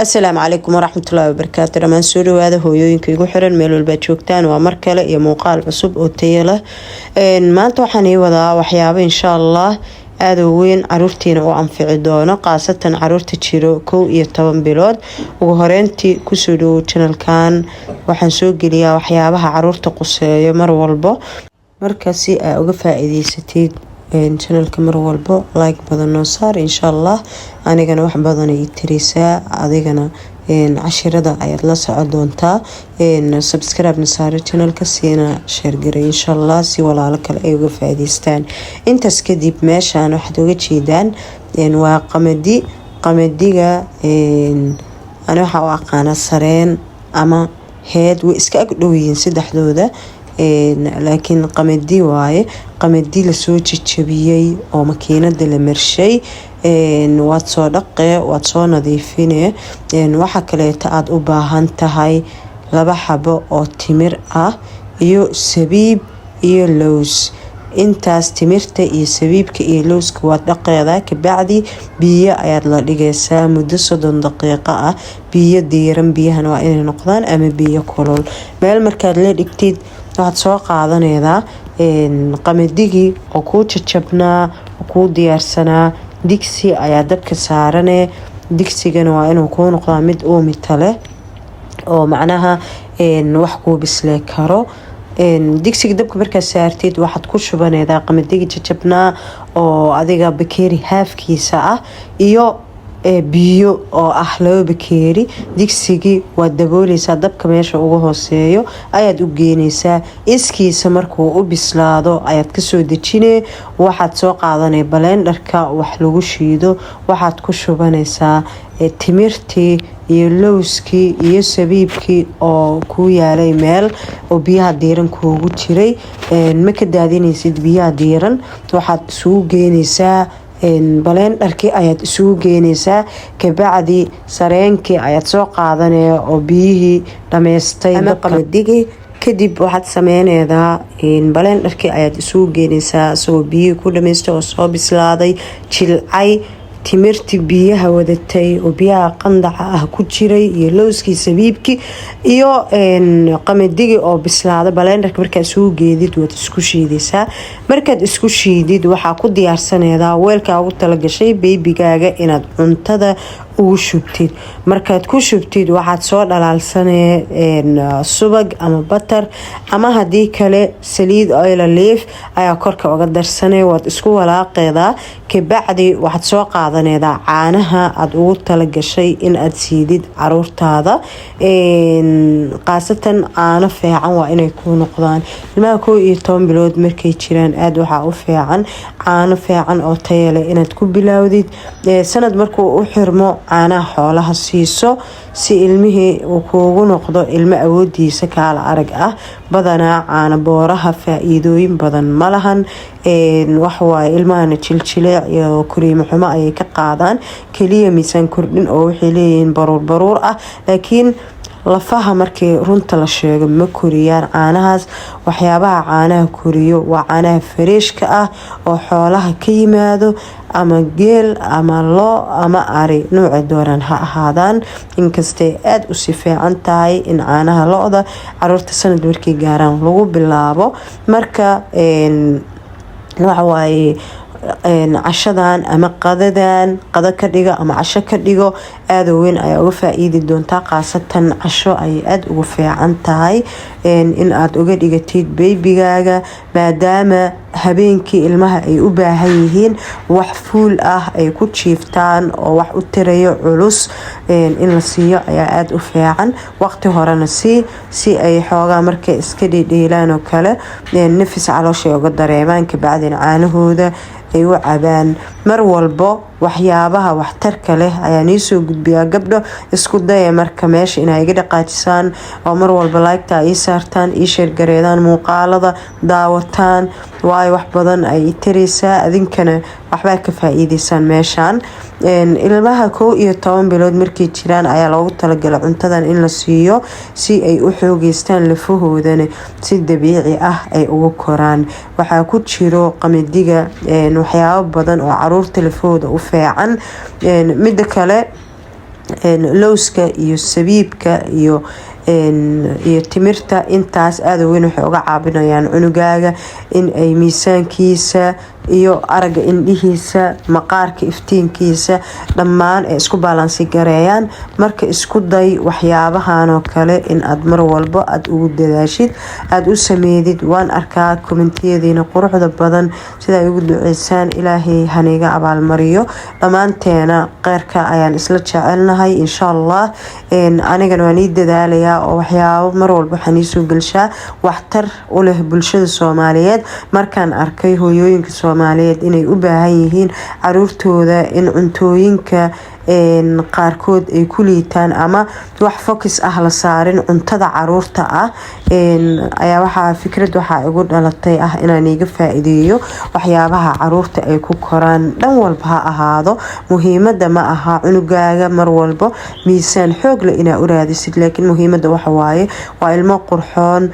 Asalaamu calaykum waraxmatullaahi wabarakaatu. Dhammaan soo dhawaada hooyooyinka igu xiran meel walbaad joogtaan. Waa mar kale iyo muuqaal cusub oo tayo leh. Maanta waxaan ii wadaa waxyaabo, insha Allah, aada u weyn caruurtiina u anfici doono, khaasatan caruurta jiro 11 bilood. Ugu horeyntii, kusoo dhawow channelkan. Waxaan soo geliyaa waxyaabaha caruurta quseeyo mar walbo. Marka si aa uga faa-iideysatid channelka, mar walbo like badan noo saar, insha Allah. Anigana wax badan ii tireysaa, adigana cashirada ayaad la socon doontaa. Subscribe-na saaro channelka, siina share garay, insha Allah, si walaalo kale ay uga faa-iideystaan. Intaas kadib, meeshaan waxaad uga jeedaan waa qamadi. Qamadiga ani waxaa u aqaanaa sareen ama heed, way iska ag dhow yihiin saddexdooda, laakiin qamadi waaye. Qamadi lasoo jajabiyey oo makiinada la marshay. Waad soo dhaqee, waad soo nadiifine. Waxaa kaleeta aada u baahan tahay laba xabo oo timir ah iyo sabiib iyo lows. Intaas, timirta iyo sabiibka iyo lowska, waad dhaqeedaa. Kabacdi biyo ayaad la dhigaysaa muddo 30 daqiiqo ah, biyo diiran. Biyahan waa inay noqdaan ama biyo kulul. Meel markaad la dhigtid, waxaad soo qaadaneydaa qamadigii oo kuu jajabnaa oo kuu diyaarsanaa. Digsi ayaa dabka saarane. Digsigana waa inuu kuu noqdaa mid uumita leh oo macnaha wax kuu bislee karo. Digsiga dabka markaad saartid, waxaad ku shubaneydaa qamadigi jajabnaa oo adiga bakeeri haafkiisa ah iyo biyo oo ah 2 bakeeri. Digsigii waad dabooleysaa, dabka meesha uga hooseeyo ayaad u geyneysaa. Iskiisa markuu u bislaado ayaad kasoo dejine. Waxaad soo qaadanay blenderka wax lagu shiido. Waxaad ku shubanaysaa timirtii iyo lowskii iyo sabiibkii oo kuu yaalay meel oo biyaha diiran kuugu jiray. Ma ka daadinaysid biyaha diiran. Waxaad isugu geyneysaa blenderkii ayaad isugu geyneysaa. Kabacdi sareenkii ayaad soo qaadanaya oo biyihii dhameystay ama qamadigi. Kadib waxaad sameyneydaa, blenderkii ayaad isugu geyneysaa isagoo biyihii ku dhameystay oo soo bislaaday, jilcay, timirtii biyaha wadatay oo biyaha qandaca ah ku jiray iyo lowskii, sabiibkii iyo qamadigi oo bislaaday. Blenderka markaa isugu geedid, waad isku shiideysaa. Markaad isku shiidid, waxaa ku diyaarsaneedaa weelkaa ugu talagashay babygaaga inaad cuntada ugu shubtid. Markaad ku shubtid, waxaad soo dhalaalsanee subag ama butter, ama hadii kale saliid olive ayaa korka uga darsanay. Waad isku walaaqeedaa. Kabacdi waxaad soo qaadaneedaa caanaha aada ugu talagashay in aad siidid caruurtaada. Khaasatan caano fiican waa inay ku noqdaan. Ilmaha 11 bilood markay jiraan, aada waxaa u fiican caano fiican oo tayale inaad ku bilaawdid. Sanad markuu u xirmo, caanaha xoolaha siiso, si ilmihii uu kuugu noqdo ilmo awoodiisa kaala arag ah. Badanaa caano booraha faa-iidooyin badan ma lahan. Waxawaaye ilmahana jiljileec iyo koriimo xumo ayay ka qaadaan. Keliya miisaan kordhin oo waxay leeyihiin baruur baruur ah, laakiin lafaha markii runta la sheego ma koriyaan caanahaas. Waxyaabaha caanaha koriyo waa caanaha freshka ah oo xoolaha ka yimaado, ama geel ama lo ama ari, nuuca doonaan ha ahaadaan. Inkastay aada usii fiican tahay in caanaha lo-da caruurta sanad markay gaaraan lagu bilaabo. Marka waxawaaye cashadan ama qadadan, qado ka dhigo ama casho ka dhigo, aada weyn ayaa uga faa-iidi doontaa. Khaasatan casho ayay aada ugu fiican tahay in aada uga dhigatid babygaaga, maadaama habeenkii ilmaha ay u baahan yihiin wax fuul ah ay ku jiiftaan oo wax u tirayo culus in la siiyo ayaa aada u fiican. Waqti horena sii, si ay xoogaa markay iska dhidhiilaan oo kale nafis caloosha ay uga dareemaan, kabacdina caanahooda ay u cabaan. Mar walbo waxyaabaha waxtarka leh ayaa niisoo gudbiyaa. Gabdho, isku daya marka meesha inaa iga dhaqaajisaan oo mar walba liketa ii saartaan, ii share gareedaan, muuqaalada daawataan, waayo wax badan ay tareysaa, adinkana waxbaa ka faa-iideysaan. Meeshaan ilmaha 11 bilood markay jiraan ayaa loogu talagalay cuntadan in la siiyo, si ay u xoogeystaan, lafahoodana si dabiici ah ay ugu koraan. Waxaa ku jiro qamadiga waxyaabo badan oo caruurta lafahooda u fiican. Mida kale Lowska iyo sabiibka iyo timirta, intaas aada weyn waxay uga caawinayaan cunugaaga in ay miisaankiisa iyo aragga indhihiisa, maqaarka iftiinkiisa, dhammaan ay isku balance gareeyaan. Marka isku day waxyaabahan oo kale in aad mar walbo aada ugu dadaashid, aada u sameydid. Waan arkaa commentiyadiina quruxda badan sida ay ugu duceysaan. Ilaahay haniga abaalmariyo. Dhammaanteena kheyrka ayaan isla jecelnahay, insha Allah. Anigana waan ii dadaalayaa oo waxyaabo mar walba waxaan iisoo gelshaa waxtar u leh bulshada Soomaaliyeed. Markaan arkay hooyooyinka Soomaaliyeed inay u baahan yihiin caruurtooda in cuntooyinka qaarkood ay ku liitaan ama wax focus ah la saarin cuntada caruurta ah, ayaa waxaa fikrad waxaa igu dhalatay ah inaan iga faa-iideeyo waxyaabaha caruurta ay ku koraan, dhan walba ha ahaado. Muhiimada ma aha cunugaaga mar walbo miisaan xoogle inaa u raadisid, laakiin muhiimada waxa waaye waa ilmo qurxoon,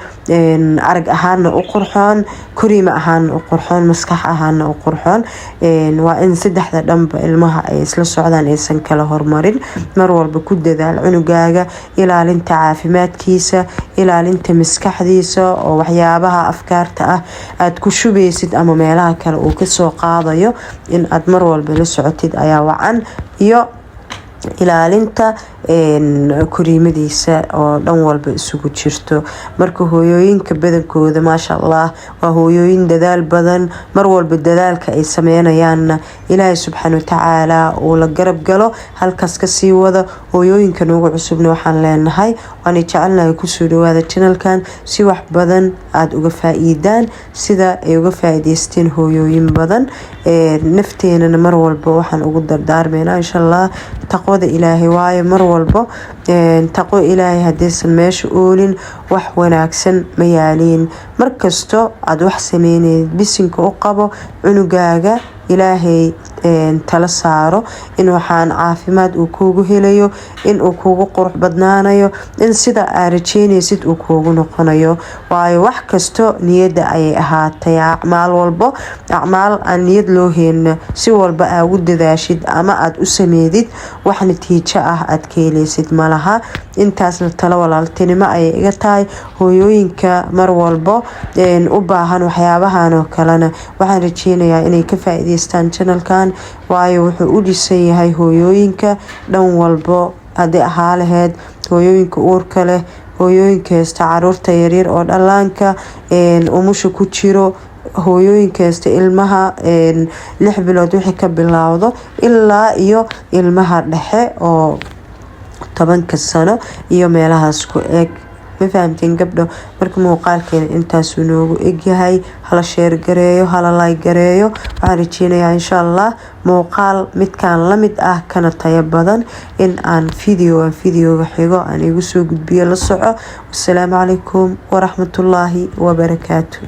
arag ahaana u qurxoon, koriima ahaana u qurxoon, maskax ahaana u qurxoon. Waa in saddexda dhanba ilmaha ay isla socdaan, aysan kala hormarin. Mar walba ku dadaal cunugaaga ilaalinta caafimaadkiisa, ilaalinta maskaxdiisa, oo waxyaabaha afkaarta ah aada ku shubeysid ama meelaha kale uu kasoo qaadayo in aad mar walba la socotid ayaa wacan, iyo ilaalinta koriimadiisa oo dhan walba isugu jirto. Marka hooyooyinka badankooda, maasha Allah, waa hooyooyin dadaal badan. Mar walba dadaalka ay sameynayaanna Ilaahay subxaana watacaala uu la garab galo, halkaas kasii wada. Hooyooyinka noogu cusubna waxaan leenahay, waanay jecelnahay, kusoo dhawaada channelkan si wax badan aada uga faa-iidaan, sida ay uga faa-iideysteen hooyooyin badan. Nafteenana mar walba waxaan ugu dardaarmeynaa, insha Allah, taqwada Ilaahay, waayo mar walbo taqwo Ilaahay haddaysan meesha oolin, wax wanaagsan ma yaaliin. Markasto aada wax sameyneyid, bisinka u qabo cunugaaga, Ilaahay tala saaro in waxaan caafimaad uu kuugu helayo, in uu kuugu qurux badnaanayo, in sida aa rajeynaysid uu kuugu noqonayo, waayo wax kasto niyadda ayay ahaatay. Acmaal walbo, acmaal aan niyad loo heenna, si walba aa ugu dadaashid ama aada u sameydid, wax natiijo ah aad ka heleysid malaha. Intaasna talo walaaltinimo ayay iga tahay. Hooyooyinka mar walbo u baahan waxyaabahan oo kalena waxaan rajeynayaa inay ka faa-iideystaan channelkan, waayo wuxuu u dhisan yahay hooyooyinka dhan walbo, haddii ahaa laheyd hooyooyinka uurka leh, hooyooyinka haysta caruurta yaryar oo dhallaanka umusha ku jiro, hooyooyinka haysta ilmaha 6 bilood wixii ka bilaawdo ilaa iyo ilmaha dhexe oo 10-ka sano iyo meelahaas ku eg. Ma fahamteen, gabdho? Marka muuqaalkeena intaasuu noogu egyahay. Hala share gareeyo, hala like gareeyo. Waxaan rajeynayaa, insha Allah, muuqaal midkaan lamid ah kana tayo badan in aan video aan videoga xigo aan igu soo gudbiyo. La soco. Wasalaamu calaykum waraxmatullaahi wabarakaatu.